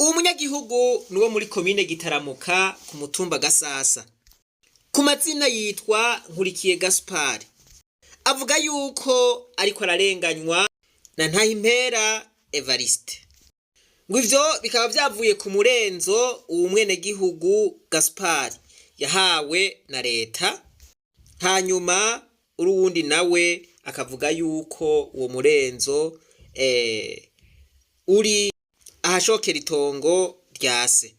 Uwo munyagihugu ni uwo muri komine Gitaramuka ku mutumba Gasasa, ku mazina yitwa Nkurikiye Gaspari. Avuga yuko ariko ararenganywa na Ntahimpera Evariste. Ngo ivyo bikaba vyavuye ku murenzo uwu mwenegihugu Gaspari yahawe na leta, hanyuma uruwundi nawe akavuga yuko uwo murenzo uri ahashokera itongo rya se.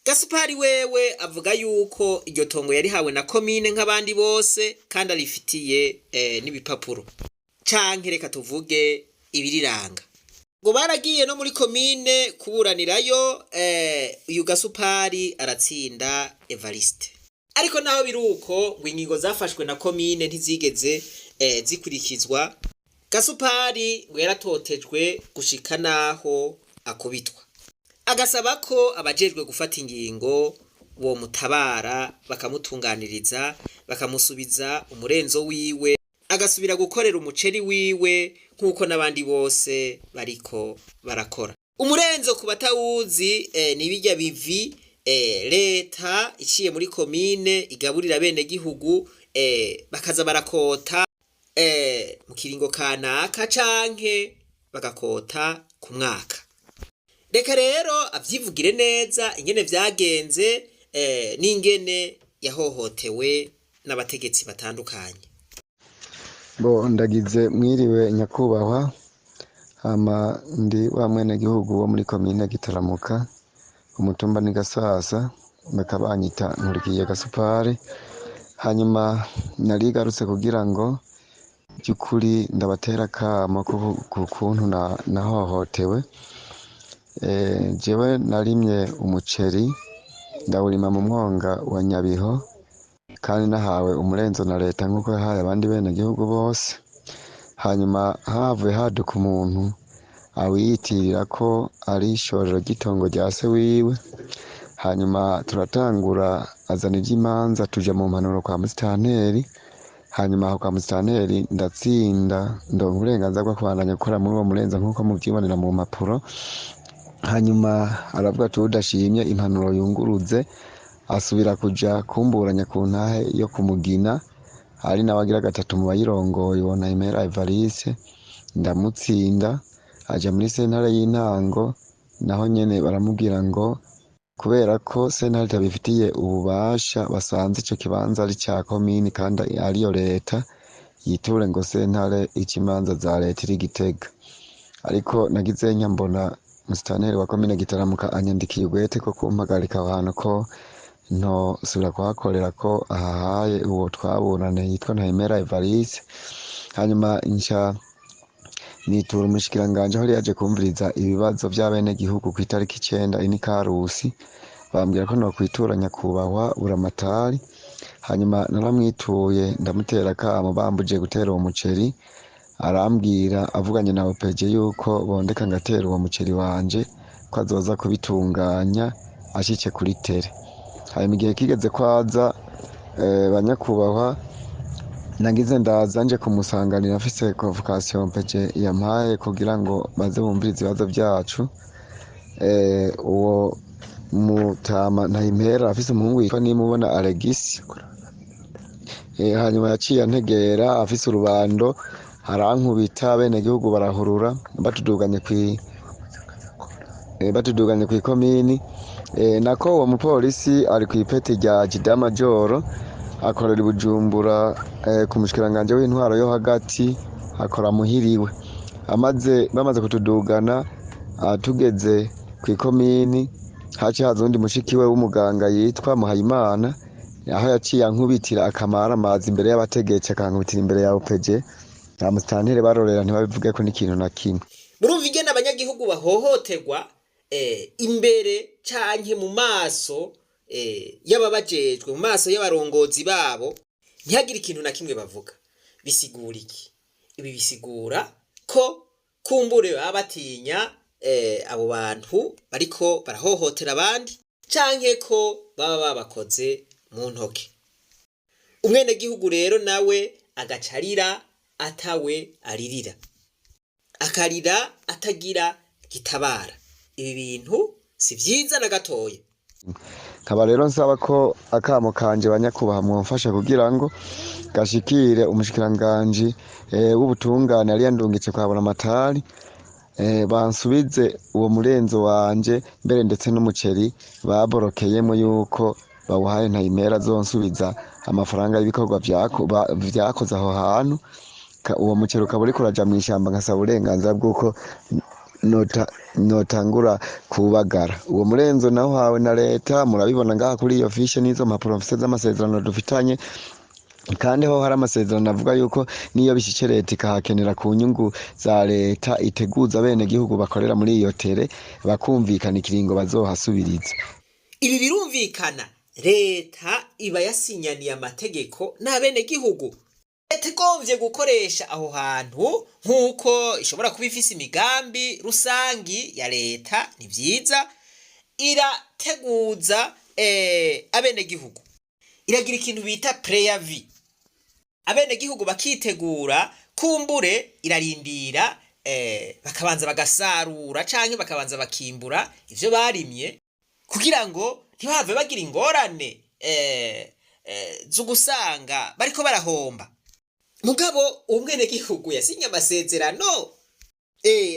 Gasupari wewe avuga yuko iryo tongo yarihawe na komine nk'abandi bose, kandi arifitiye n'ibipapuro, canke reka tuvuge ibiriranga. Ngo baragiye no muri komine kuburanirayo, uyu Gasupari aratsinda Evariste. Ariko naho biruko, ngo ingingo zafashwe na komine ntizigeze zikurikizwa. Gasupari ngo yaratotejwe gushika naho akubitwa, agasaba ko abajejwe gufata ingingo bomutabara, bakamutunganiriza, bakamusubiza umurenzo wiwe, agasubira gukorera umuceri wiwe nk'uko n'abandi bose bariko barakora. Umurenzo, ku batawuzi, ni birya bivi leta iciye muri komine igaburira bene gihugu, bakaza barakota mu kiringo kanaka canke bagakota ku mwaka. Reka rero avyivugire neza ingene vyagenze n'ingene yahohotewe n'abategetsi batandukanye. Bo ndagize mwiriwe nyakubahwa, hama ndi wa mwenegihugu wo muri komine Gitaramuka, umutumba ni Gasasa, bakaba banyita Nkurikiye Gasupari. Hanyuma narigarutse kugira ngo by'ukuri ndabatera akamo ku kuntu nahohotewe. Jewe narimye umuceri, ndawurima mu mwonga wa Nyabiho, kandi nahawe umurenzo na leta nk'uko yahaye abandi benegihugu bose. Hanyuma havuye haduka umuntu awiyitirira ko ari ishorero ry'itongo rya se wiwe. Hanyuma turatangura, azana ivy'imanza, tuja mu mpanuro kwa musitanteri. Hanyuma aho kwa musitanteri ndatsinda, ndonka uburenganzira bwo kubandanya gukora muri uwo murenzo nk'uko muvyibonera mu mpapuro. Hanyuma aravuga ati udashimye impanuro yunguruze. Asubira kuja kumburanya ku ntahe yo kumugina, ari nawe agira gatatu mu bayirongoye, uwo Nahimera Evariste, ndamutsinda. Aja muri sentare y'intango, naho nyene baramubwira ngo kubera ko sentare itabifitiye ububasha, basanze ico kibanza ari ca komini kandi ariyo leta, yiture ngo sentare ica imanza za leta iri Gitega. Ariko nagize mbona musitanteri wa komine Gitaramuka anyandikiye ugwete ko kumpagarika aho hantu, ko ntosubira kuhakorera, ko ahahaye uwo twaburane yitwa Ntahimera Evariste. Hanyuma nca nitura umushikiranganji aho yari yaje kumviriza ibibazo vy'abenegihugu kw'itariki 9 ini Karusi, bambwira ko nokwitura nyakubahwa Buramatari. Hanyuma naramwituye, ndamutera akamo bambuje gutera uwo muceri. Arambwira avuganye na OPG yuko bondeka ngatera uwo muceri wanje, ko azoza kubitunganya ashitse kuri tere. Hanyuma igihe kigeze kwaza, banyakubahwa, nagize ndaza nje kumusanganira afise convocation OPG yampaye kugira ngo baze bumvirize ibibazo vyacu. Uwo mutama Ntahimpera afise umuhungu yitwa Nimubona Alegisi. Hanyuma yaciye antegera afise urubando, arankubita, abenegihugu barahurura, batuduganye kw'ikomini. Nako uwo mupolisi ari kw'ipeti rya jida majoro, akorera i Bujumbura ku mushikiranganje w'intwaro yo hagati, akora muhiriwe. Amaze bamaze kutudugana, tugeze kw'ikomini, haciye haza uwundi mushikiwe w'umuganga yitwa Muhayimana, aho yaciye ankubitira akamara amazi imbere y'abategetsi, akankubitira imbere ya OPG na musitanteri, barorera ntibabivugeko n'ikintu na kimwe. Murumva ingene abanyagihugu bahohoterwa imbere canke mu maso y'ababajejwe, mu maso y'abarongozi babo, ntihagire ikintu na kimwe bavuga. Bisigura iki? Ibi bisigura ko kumbure baba batinya abo bantu bariko barahohotera abandi, canke ko baba babakoze mu ntoke. Umwenegihugu rero nawe agaca arira atawe aririra, akarira atagira gitabara. Ibi bintu Si vyiza na gatoya. Nkaba rero nsaba ko akamo kanje banyakubaha mwomfasha kugira ngo gashikire umushikiranganji w'ubutungane yari yandungitse kwa Buramatari, bansubize uwo murenzo wanje mbere ndetse n'umuceri baborokeyemo yuko bawuhaye Ntayimera, azonsubiza amafaranga y'ibikorwa vyakoze aho hantu. Uwo muceri ukaba uriko uraja mw'ishamba, nkasaba uburenganzira bw'uko notangura kuwubagara. Uwo murenzo nawo hawe na leta, murabibona ngaha kuri iyo fishe n'izo mpapuro mfise z'amasezerano dufitanye. Kandi ho hari amasezerano avuga yuko niyo bishice leta ikahakenera ku nyungu za leta, iteguza bene gihugu bakorera muri iyo tere, bakumvikana ikiringo bazohasubiriza. Ibi birumvikana, leta iba yasinyaniye amategeko n'abenegihugu. Leta igomvye gukoresha aho hantu nk'uko ishobora kuba ifise imigambi rusangi ya leta, ni vyiza, irateguza abenegihugu, iragira ikintu bita préavis, abenegihugu bakitegura. Kumbure irarindira, bakabanza bagasarura canke bakabanza bakimbura ivyo barimye, kugira ngo ntibahave bagira ingorane zo gusanga bariko barahomba. Mugabo umwenegihugu yasinye amasezerano,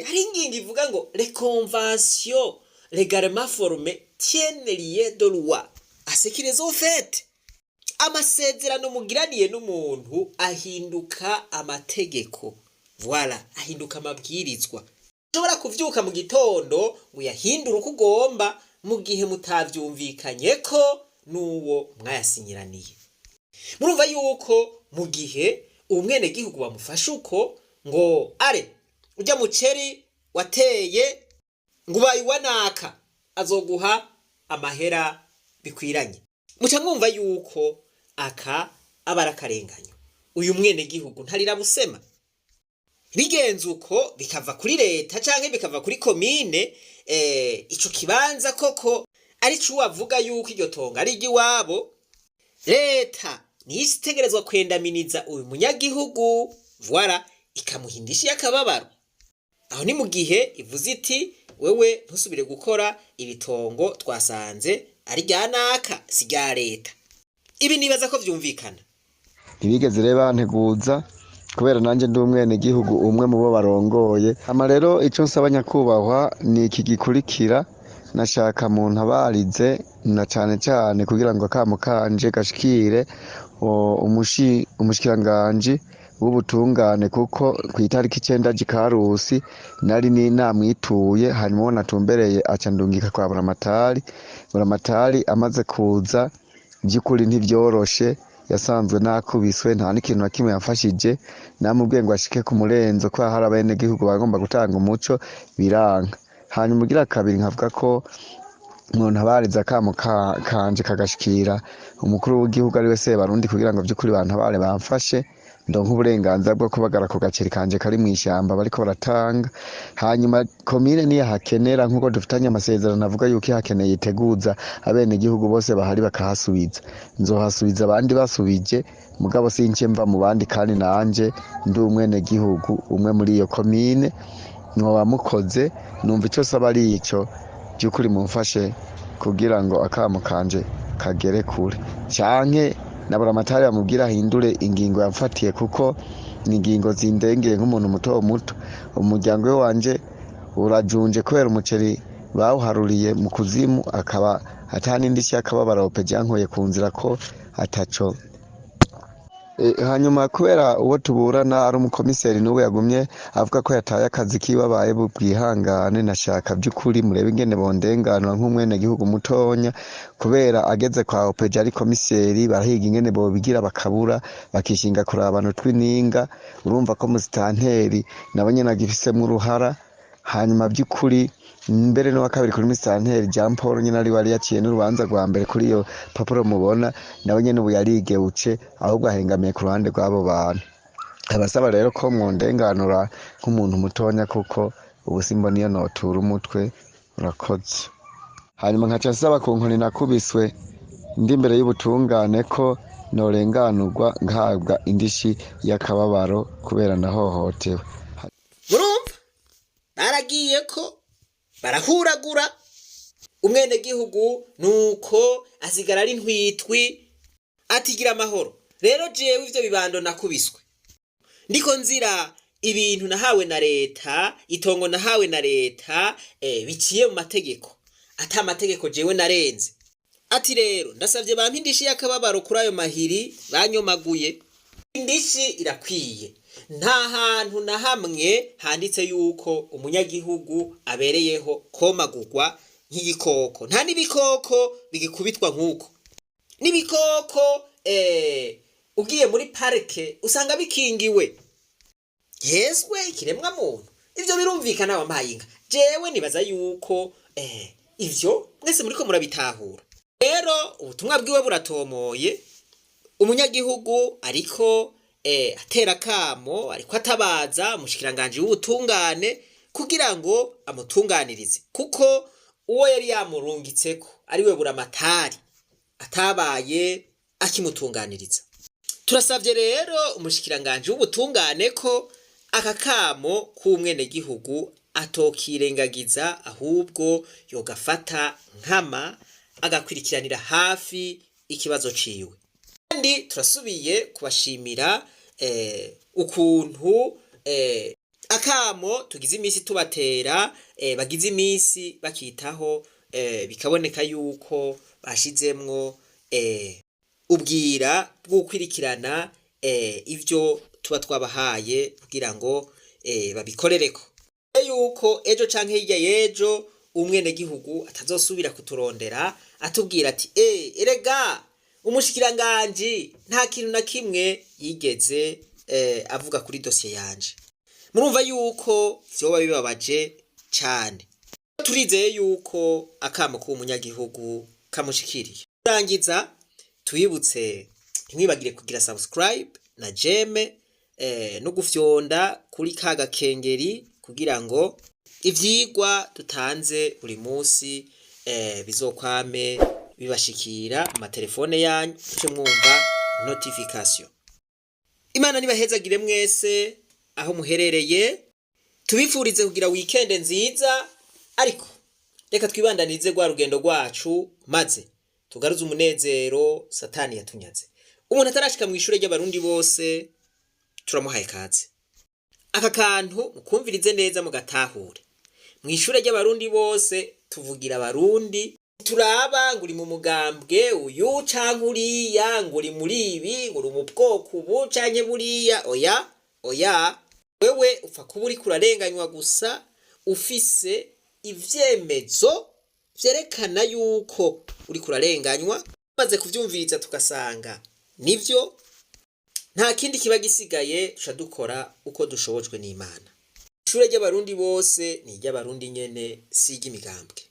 hari ingingo ivuga ngo les conventions légalement formées tiennent lieu de loi à ce qui les ont faites. Amasezerano mugiraniye n'umuntu ahinduka amategeko, voilà, ahinduka amabwirizwa. Ushobora kuvyuka mu gitondo ngo uyahindure uko ugomba mu gihe mutavyumvikanye ko n'uwo mwayasinyiraniye. Murumva yuko mu gihe umwenegihugu bamufashe uko ngo are ujya muceri wateye ngo ubaye uwanaka azoguha amahera bikwiranye, muca mwumva yuko aka aba ari akarenganyo. Uyu mwenegihugu ntarira busema. Bigenze uko, bikava kuri leta canke bikava kuri komine, ico kibanza koko ari co avuga yuko iryo tongo ari iry'iwabo, leta niyo itegerezwa kwendaminiza uyu munyagihugu, voilà, ikamuha indishi y'akababaro. Aho ni mu gihe ivuze iti wewe ntusubire gukora, ibitongo twasanze ari rya naka, si rya leta. Ibi nibaza ko vyumvikana. Ntibigeze rero banteguza, kubera nanjye ndi umwenegihugu umwe mu bo barongoye. Ama rero ico nsaba nyakubahwa ni iki gikurikira: nashaka mu ntabarize na cane cane kugira ngo akamo kanje gashikire umushikiranganji w'ubutungane, kuko kw'itariki 9 Gikarusi nari ni namwituye, hanyuma uwo natumbereye aca ndungika kwa Buramatari. Buramatari amaze kuza, by'ukuri ntivyoroshe, yasanzwe nakubiswe, nta n'ikintu na kimwe yamfashije. Namubwiye ngo ashike ku murenzo ko hari abenegihugu bagomba gutanga umuco, biranka. Hanyuma ugira kabiri, nkavuga ko muntabariza akamo kanje kagashikira umukuru w'igihugu ari we Sebarundi, kugira ngo vy'ukuri bantabare, bamfashe ndonke uburenganzira bwo kubagara ku gaceri kanje kari mw'ishamba bariko baratanga. Hanyuma komine niyahakenera, nk'uko dufitanye amasezerano avuga yuko ihakeneye iteguza abenegihugu bose bahari bakahasubiza, nzohasubiza abandi basubije. Mugabo since mva mu bandi, kandi nanje ndi umwenegihugu umwe muri iyo komine. Mwoba mukoze. Numva ico saba ari ico, by'ukuri mumfashe kugira ngo akamo kanje kagere kure, canke na Buramatari bamubwira ahindure ingingo yamfatiye, kuko ni ingingo zindengeye nk'umuntu muto muto. Umuryango we wanje urajunje kubera umuceri bawuharuriye mu kuzimu, akaba ata n'indishyi y'akababaro opeje yankuye ku nzira ko ataco. Hanyuma kubera uwo tuburana ari umukomiseri, n'ubu yagumye avuga ko yataye akazi kiwe, abaye bwihangane. Nashaka by'ukuri murebe ingene bondenganura nk'umwenegihugu mutonya, kubera ageze kwa opeje ari komiseri, barahiga ingene bobigira bakabura, bakishinga kurabana utw'ininga. Urumva ko musitanteri nabo nyene agifisemwo uruhara. Hanyuma by'ukuri mbere n'uwa kabiri kuri musitanteri Jean Paul nyene ari wari yaciye n'urubanza rwa mbere kuri iyo papuro mubona, nawe nyene ubu yarigewuce, ahubwo ahengamiye ku ruhande rw'abo bantu. Abasaba rero ko mwondenganura nk'umuntu mutonya, kuko ubu simbona iyo notura umutwe. Urakoze. Hanyuma nkaca nsaba ku nkoni nakubiswe ndi imbere y'ubutungane ko norenganurwa, nkahabwa indishi y'akababaro kubera nahohotewe. Murumva baragiye ko barahuragura. Umwenegihugu nuko asigara ari ntwitwi, atigira amahoro. Rero jewe ivyo bibando nakubiswe ndiko nzira ibintu nahawe na leta, itongo nahawe na leta, biciye mu mategeko, ata amategeko jewe narenze. Ati rero ndasavye bampe indishi y'akababaro kuri ayo mahiri banyomaguye. Indishi irakwiye. Nta hantu na hamwe handitse yuko umunyagihugu abereyeho komagurwa nk'igikoko. Nta n'ibikoko bigikubitwa nk'uko. N'ibikoko ugiye muri parike usanga bikingiwe. Yeswe ikiremwa muntu, ivyo birumvikana. Wampaye inka, jewe nibaza yuko ivyo mwese muriko murabitahura. Rero ubutumwa bwiwe buratomoye. Umunyagihugu ariko atera kamo, ariko atabaza umushikiranganji w'ubutungane kugira ngo amutunganirize, kuko uwo yari yamurungitseko ariwe Buramatari atabaye akimutunganiriza. Turasavye rero umushikiranganji w'ubutungane ko aka kamo k'umwenegihugu atokirengagiza, ahubwo yogafata nkama agakwirikiranira hafi ikibazo ciwe. Kandi turasubiye kubashimira ukuntu akamo tugize iminsi tubatera, bagize iminsi bakitaho, bikaboneka yuko bashizemwo ubwira bw'ukwirikirana ivyo tuba twabahaye kugira ngo babikorereko, yuko ejo canke hirya y'ejo umwenegihugu atazosubira kuturondera atubwira ati: "Erega umushikiranganji nta kintu na kimwe yigeze avuga kuri dosiye yanje." Murumva yuko vyoba bibabaje cane. Turizeye yuko akamo k'umunyagihugu kamushikiriye. Kurangiza, twibutse, ntimwibagire kugira subscribe na j'aime, no gufyonda kuri ka gakengeri kugira ngo ivyigwa dutanze buri munsi bizokwame bibashikira mu matelefone yanyu, muce mwumva notification. Imana nibahezagire mwese aho muherereye. Tubifurize kugira weekend nziza, ariko reka twibandanirize rwa rugendo rwacu maze tugaruze umunezero Satani yatunyaze. Umuntu atarashika mu ishure ry'Abarundi bose turamuhaye kaze. Aka kantu mukumvirize neza mugatahure. Mu ishure ry'Abarundi bose tuvugira Abarundi, turaba ngo uri mu mugambwe uyu canke uriya, ngo uri muri ibi, ngo uri mu bwoko ubu canke buriya. Oya, oya, wewe upfa kuba uriko urarenganywa gusa, ufise ivyemezo vyerekana yuko uriko urarenganywa. Maze kuvyumviriza tugasanga nivyo, nta kindi kiba gisigaye, tuca dukora uko dushobojwe n'Imana. Ishure ry'Abarundi bose ni iry'Abarundi nyene, si iry'imigambwe.